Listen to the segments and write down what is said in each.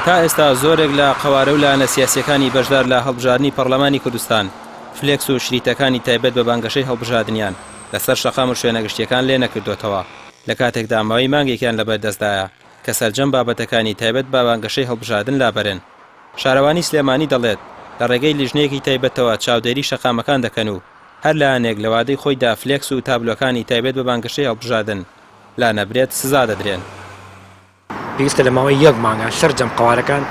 تا ئێستا زۆرێک لە قەوارە و لایەنە سیاسییەکانی بەشدار لە هەڵبژاردنی پەڕلەمانی کوردستان فلێکس و شریتەکانی تایبەت بە بانگەشەی هەڵبژاردنیان لەسەر شەقام و شوێنە گشتییەکان لێ نەکردۆتەوە لە کاتێکدا ماوەی مانگێکیان لەبەردەستدایە کە سەرجەم بابەتەکانی تایبەت بە بانگەشەی هەڵبژاردن لابەرن. شارەوانی سلێمانی دەڵێت، لە ڕێگەی لیژنەیەکی تایبەتەوە چاودێری شەقامەکان دەکەن و هەر لایەنێک لە وادەی خۆیدا فلێکس و تابلۆکانی تایبەت بە بانگەشەی هەڵبژاردن لانەبرێت سزا دەدرێن. پێویستە لە ماوەی یەک مانگا سەرجەم قەوارەکان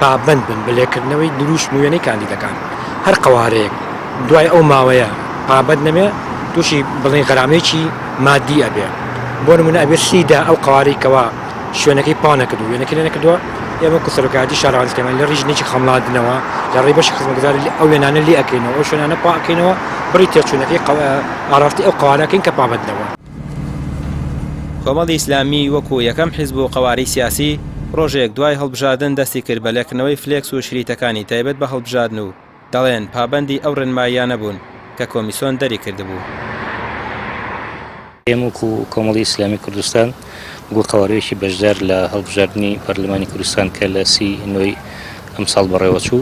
پابەند بن بە لێکردنەوەی دروشم و وێنەی کاندیدەکان، هەر قەوارەیەک دوای ئەو ماوەیە پابەند نەبێ تووشی بڵێین غەرامەیەکی مادی ئەبێ، بۆ نمونە ئەبێ سیدا ئەو قەوارەی کەوا شوێنەکەی پانەکردووە وێنەکەی لێ نەکردووە، ئێمە وەکو سەرۆکایەتی شارەوانی سلێمانی لە ڕێی ژنێکی خەمڵاندنەوە لە ڕێی بەشی خزمەتگوزاری ئەو وێنانە لێ ئەکەینەوە ئەو شوێنانە پاک ئەکەینەوە بڕی تێچوونەکەی ئاراستەی ئەو قەوارە ئەکەین کە پابەند نەبوون. کۆمەڵی ئیسلامی وەکو یەکەم حیزب و قەوارەی سیاسی، ڕۆژێک دوای هەڵبژاردن دەستی کرد بە لێکردنەوەی فلێکس و شریتەکانی تایبەت بە هەڵبژاردن و دەڵێن پابەندی ئەو ڕێنماییانە بوون کە کۆمیسۆن دەری کردبوو. ئێمە وەکو کۆمەڵی ئیسلامی کوردستان وەکو قەوارەیەکی بەشدار لە هەڵبژاردنی پەرلەمانی کوردستان کە لە سی نۆی ئەمساڵ بەڕێوەچوو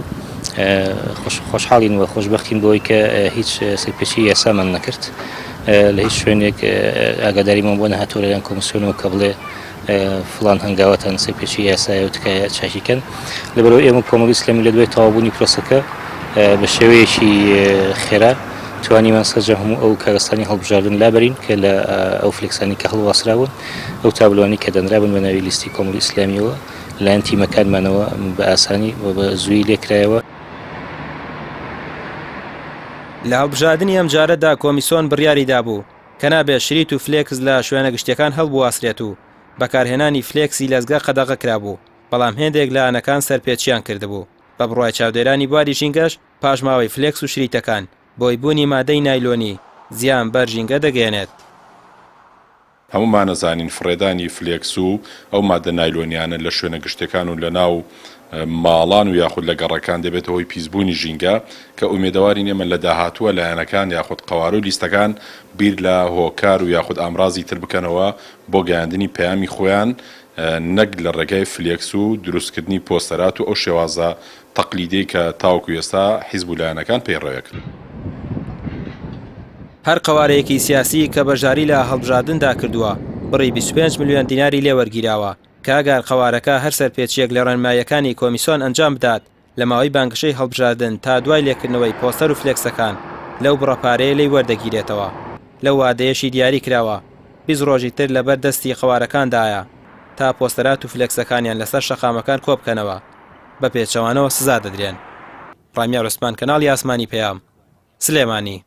خۆشحاڵین و خۆشبەختین بەوەی کە هیچ سەرپێچی یاسامان نەکرد لە هیچ شوێنێک ئاگاداریمان بۆ نەهاتووە لەلایەن کۆمیسیۆنەوە کە بڵێ فڵان هەنگاوەتان سەرپێچی یاسایە و تکایە چاکی کەن لەبەرەوە ئێمە کۆمەڵی ئیسلامی لە دوای تەواوبوونی پرۆسەکە بە شێوەیەکی خێرا توانیمان سەرجەم هەموو ئەو کارەسانی هەڵبژاردن لابەرین کە لە ئەو فلێکسانی کە هەڵواسراون ئەو تابلۆانی کە دەنرابن بە ناوی لیستی کۆمەڵی ئیسلامیەوە لەلایەن تیمەکانمانەوە بە ئاسانی و بە زووی لێکرایەوە. لە هەڵبژاردنی ئەمجارەدا کۆمیسۆن بڕیاری دابوو کە نابێت شریت و فلێکس لە شوێنە گشتیەکان هەڵبواسرێت و بەکارهێنانی فلێکسی لەزگە قەدەغە کرابوو، بەڵام هێندێک لایەنەکان سەرپێچیان کردبوو. بە بڕوای چاودێرانی بواری ژینگەش پاشماوەی فلێکس و شریتەکان بۆی بوونی مادەی نایلۆنی زیان بەر ژینگە دەگەیەنێت. هەموومان ئەزانین فڕێدانی فلێکس و ئەو مادە نایلۆنیانە لە شوێنە گشتیەکان و لە ناو ماڵان و یاخود لە گەڕەکان دەبێتە هۆی پیسبوونی ژینگە کە ئومێدەوارین ئێمە لە داهاتووە لایەنەکان یاخود قەوارە و لیستەکان بیر لە هۆکار و یاخود ئامرازی تر بکەنەوە بۆ گەیاندنی پەیامی خۆیان نەک لە ڕێگای فلێکس و دروستکردنی پۆستەرات و ئەو شێوازە تەقلیدیەی کە تاوەکو ئێستا حیزب و لایەنەکان پەیڕەوێکن. هەر قەوارەیەکی سیاسی کە بەشداری لە هەڵبژاردندا کردووە، بڕی 25 ملیۆن دیناری لێ وەرگیراوە، کە ئەگەر قەوارەکە هەر سەرپێچییەک لە ڕێنماییەکانی کۆمیسۆن ئەنجام بدات لە ماوەی بانگەشەی هەڵبژاردن تا دوای لێکردنەوەی پۆستەر و فلێکسەکان لەو بڕە پارەیە لێی وەردەگیرێتەوە. لەو وادەیەشی دیاری کراوە 20 ڕۆژی تر لەبەر دەستی قەوارەکاندایە تا پۆستەرات و فلێکسەکانیان لەسەر شەقامەکان کۆبکەنەوە، بە پێچەوانەوە سزا دەدرێن. ڕامیار عوسمان کەناڵی ئاسمانی پەیام، سلێمانی.